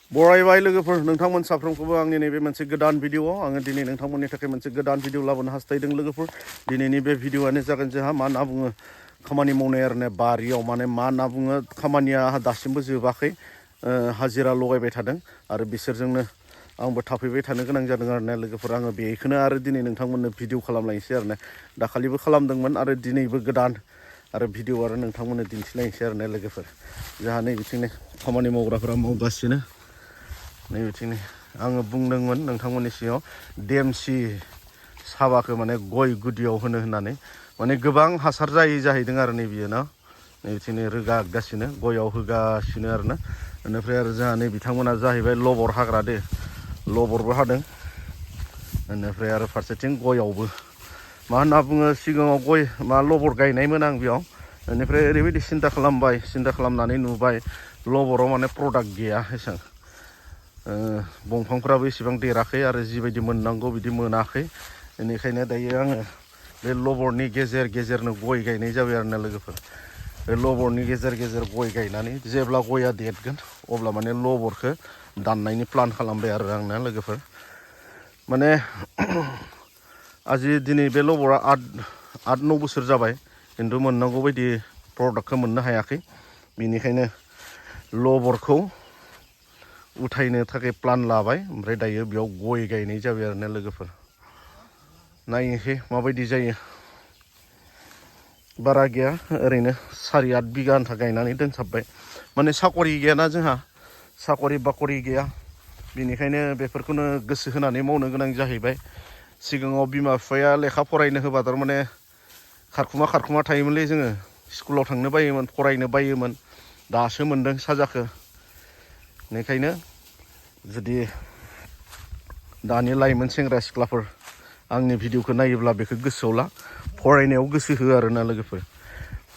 बरायबाय लोगोफोर नोंथांमोन साफ्रोमखौबो आंनि नैबे मोनसे गोदान भिडिअआव आङो दिनै नोंथांमोननि थाखाय मोनसे गोदान भिडिअ लाबोनो हास्थायदों लोगोफोर दिनैनि बे भिडिअआनो जागोन जोंहा मा होनना बुङो खामानि मावनाय आरो बारियाव माने मा होनना बुङो खामानिया दासिमबो जोबाखै हाजिरा लगायबाय थादों आरो बिसोरजोंनो आंबो थाफैबाय थानो गोनां जादों आरो ना लोगोफोर आङो बेखौनो आरो दिनै नोंथांमोननो भिडिअ खालामलायनोसै आरो ना दाखालिबो खालामदोंमोन आरो दिनैबो गोदान आरो भिडिअ आरो नोंथांमोननो दिन्थिलायनोसै आरो ना लोगोफोर जोंहा नै बिथिंनो खामानि मावग्राफोरा मावगासिनो नै बिथिंनो आङो बुंदोंमोन नोंथांमोननि सिगाङाव देमसि साबाखौ माने गय गुदियाव होनो होननानै माने गोबां हासार जायै जाहैदों आरो नै बियो ना नै बिथिंनो रोगागासिनो गयाव होगासिनो आरो ना बेनिफ्राय आरो जोंहा नै बिथांमोना जाहैबाय लबर हाग्रा दे लबरबो हादों बेनिफ्राय आरो फारसेथिं गयावबो मा होनना बुङो सिगाङाव गय मा लबर गायनायमोन आं बेयाव बेनिफ्राय ओरैबायदि सिन्था खालामनानै नुबाय लबराव माने प्रडाक्ट गैया एसां दंफांफ्राबो एसेबां देराखै आरो जिबायदि मोननांगौ बिदि मोनाखै बेनिखायनो दायो आङो बे लबरनि गेजेर गेजेरनो गय गायनाय जाबाय आरो ना लोगोफोर बे लबरनि गेजेर गेजेर गय गायनानै जेब्ला गया देरगोन अब्ला माने लबरखौ दाननायनि प्लान खालामबाय आरो आंना लोगोफोर माने दिनै बे लबरा 8-9 बोसोर जाबाय खिन्थु मोननांगौ बायदि प्रडाक्टखौ मोननो हायाखै बेनिखायनो लबरखौ उथायनो थाखाय प्लान लाबाय ओमफ्राय दायो बेयाव गय गायनाय जाबाय आरो ना लोगोफोर नायनोसै माबायदि जायो बारा गैया ओरैनो 7-8 बिगा आन्था गायनानै दोनसाबबाय माने साकरि गैयाना जोंहा साकरि बाकरि गैया बेनिखायनो बेफोरखौनो गोसो होनानै मावनो गोनां जाहैबाय सिगाङाव बिमा बिफाया लेखा फरायनो होबा थारमाने खारखुमा थायोमोनलै जोङो स्कुलाव थांनो बायोमोन फरायनो बायोमोन दासो मोन्दों साजाखौ बेनिखायनो जुदि दानि लाइमोन सेंग्रा सिख्लाफोर आंनि भिडिअखौ नायोब्ला बेखौ गोसोआव ला फरायनायाव गोसो हो आरोना लोगोफोर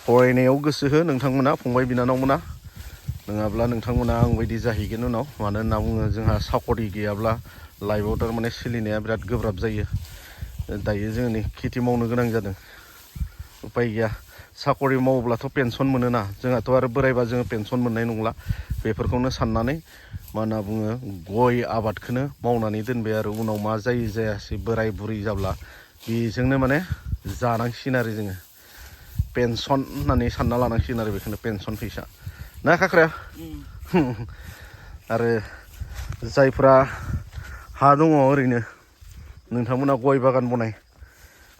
फरायनायाव गोसो हो नोंथांमोना फंबाय बिनानावमोना नङाब्ला नोंथांमोना आंबायदि जाहैगोन उनाव मानो होनना बुङो जोंहा साकरि गैयाब्ला लाइफआव थारमाने सोलिनाया बिराद गोब्राब जायो दायो जों नै खेथि मावनो गोनां जादों उपाय गैया साकरि मावोब्लाथ' पेन्सन मोनोना जोंहाथ' आरो बोरायबा जोङो पेन्सन मोननाय नंला बेफोरखौनो साननानै मा होनना बुङो गय आबादखौनो मावनानै दोनबाय आरो उनाव मा जायो जायासै बोराय बुरै जाब्ला बेजोंनो माने जानांसिगोन आरो जोङो पेन्सन होननानै सानना लानांसिगोन आरो बेखौनो पेन्सन फैसा ना खाख्राया आरो जायफ्रा हा दङ ओरैनो नोंथांमोना गय बागान बनाय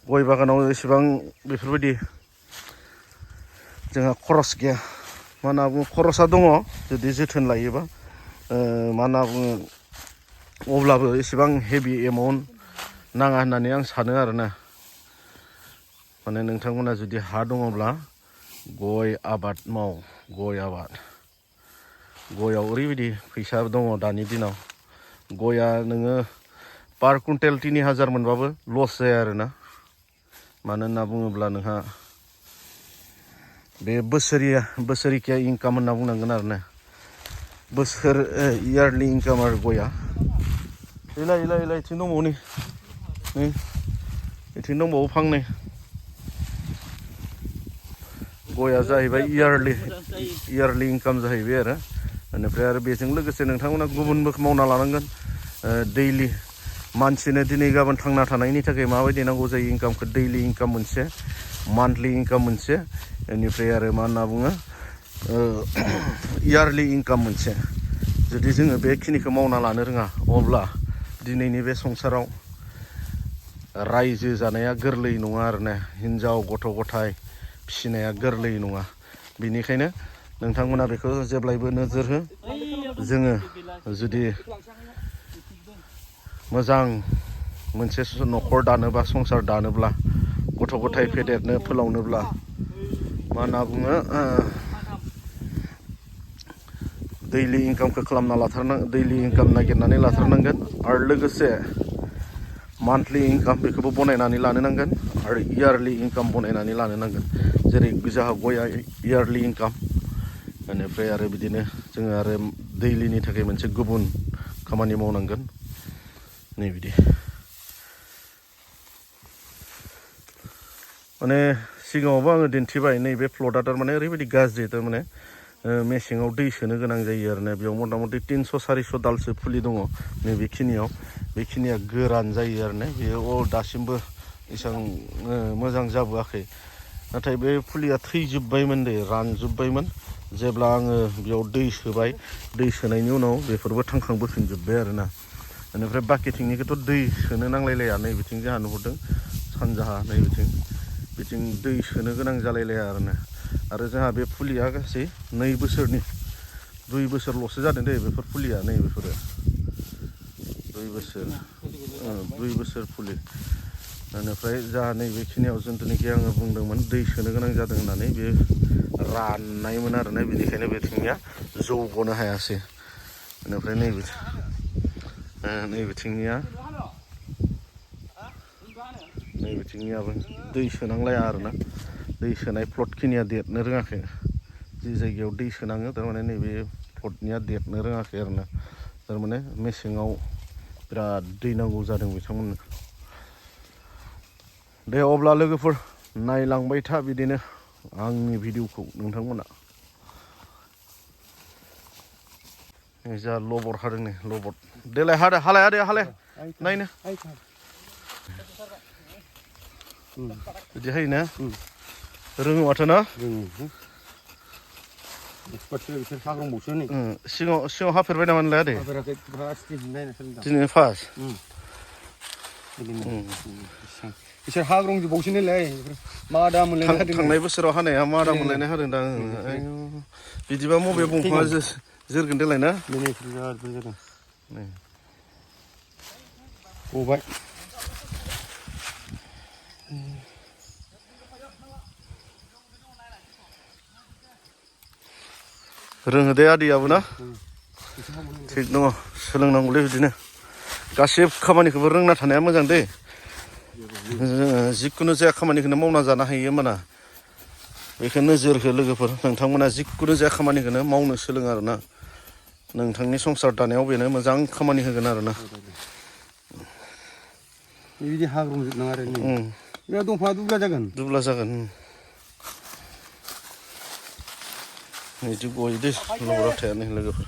गय बागानाव एसेबां बेफोरबायदि जोंहा खरस गैया मा होनना बुङो खरसा दङ जुदि जोथोन लायोबा मा होनना बुङो अब्लाबो एसेबां हेभि एमाउन्ट नाङा होननानै आं सानो आरोना माने नोंथांमोना जुदि हा दङब्ला गय आबाद माव गय आबाद गयाव ओरैबायदि फैसा दङ दानि दिनाव गया नोङो पार कुइन्टेल 3000 मोनबाबो लस जाया आरोना मानो होनना बुङोब्ला नोंहा बे बोसोरिखिया इनकाम होनना बुंनांगोन आरोना इयारलि इनकाम आरो गया इलाय इथिं दंबावो नै इथिं दंबावो फांनै गया जाहैबाय इयारलि इनकाम जाहैबाय आरो बेनिफ्राय आरो बेजों लोगोसे नोंथांमोना गुबुनबो मावना लानांगोन दैलि मानसिनो दिनै गाबोन थांना थानायनि थाखाय माबायदि नांगौ जायो इनकामखौ दैलि इनकाम मोनसे मान्थलि इनकाम मोनसे बेनिफ्राय आरो मा होनना बुङो इयारलि इनकाम मोनसे जुदि जोङो बेखिनिखौ मावना लानो रोङा अब्ला दिनैनि बे संसाराव रायजो जानाया गोरलै नङा आरोना हिन्जाव गथ' गथाय फिसिनाया गोरलै नङा बेनिखायनो नोंथांमोना बेखौ जेब्लायबो नोजोर हो जोङो जुदि मोजां मोनसे न'खर दानोबा संसार दानोब्ला गथ' गथाय फेदेरनो फोलावनोब्ला मा होनना बुङो दैलि इनकामखौ दैलि इनकाम नागिरनानै लाथारनांगोन आरो लोगोसे मान्थलि इनकाम बेखौबो बनायनानै लानो नांगोन आरो इयारलि इनकाम बनायनानै लानो नांगोन जेरै जोंहा गया इयारलि इनकाम बेनिफ्राय आरो बिदिनो जोङो आरो दैलिनि थाखाय मोनसे गुबुन खामानि मावनांगोन नै बिदि माने सिगाङावबो आङो दिन्थिबाय नैबे प्लटआ थारमाने ओरैबायदि गाज्रि थारमाने मेसेङाव दै सोनो गोनां जायो आरोना बेयाव मथा मथि 300-400 दालसो फुलि दङ नैबेखिनियाव बेखिनिया गोरान जायो आरोना बेयो दासिमबो एसेबां मोजां जाबोआखै नाथाय बे फुलिया थैजोब्बायमोन दे रानजोब्बायमोन जेब्ला आङो बेयाव दै सोबाय दै सोनायनि उनाव बेफोरबो थांखांबोफिनजोब्बाय आरोना बेनिफ्राय बाखिथिंनिखौथ' दै सोनो नांलायलाया नैबेथिं जोंहा नुहुरदों सानजाहा बिथिं दै सोनो गोनां जालायलाया आरो जोंहा बे फुलिया गासै 2 बोसोरनि 2 बोसोरल'सो जादों दे बेफोर फुलिया बेफोरो 2 बोसोर फुलि बेनिफ्राय जोंहा नैबेखिनियाव जिथुनाखि आङो बुंदोंमोन दै सोनो गोनां जादों होननानै बे राननायमोन आरोना बेनिखायनो बेथिंनिया जौग'नो हायासै बेनिफ्राय नैबेथिंनियाबो दै सोनांलाया आरोना दै सोनाय प्लटखिनिया देरनो रोङाखै जि जायगायाव दै सोनाङो थारमाने नैबे प्लटनिया देरनो रोङाखै आरोना थारमाने मेसेङाव बिराद दै नांगौ जादों बिथांमोननो दे अब्ला लोगोफोर नायलांबाय था बिदिनो आंनि भिडिअखौ नोंथांमोना जा लबर हादों नै लबर देलाय हालाय नायनो बिदि हायोना रोङो माथो ना सिगाङाव हाफेरबाय नामा नोंलाय आदै दिनै फार्स्ट इसोर हाग्रंजोबावसो नालाय मा दाम मोनलायनाय हादों थांनाय बोसोराव हानाया मा दाम मोनलायनाय हादों दा बिदिबा मबे दंफाङा जोरगोन देलाय ना गबाय रोङो दे आदैयाबो ना थिग दङ सोलोंनांगौलै बिदिनो गासिबो खामानिखौबो रोंना थानाया मोजां दे जोङो जिखुनु जाया खामानिखौनो मावना जानो हायो होमबाना बेखौ नोजोर हो लोगोफोर नोंथांमोना जिखुनु जाया खामानिखौनो मावनो सोलों आरोना नोंथांनि संसार दानायाव बेनो मोजां खामानि होगोन आरोना बिदि हाग्रंजोबनाङा आरो बे दंफाङा दुब्ला जागोन बिदि गयो दे लबराव थाया नै लोगोफोर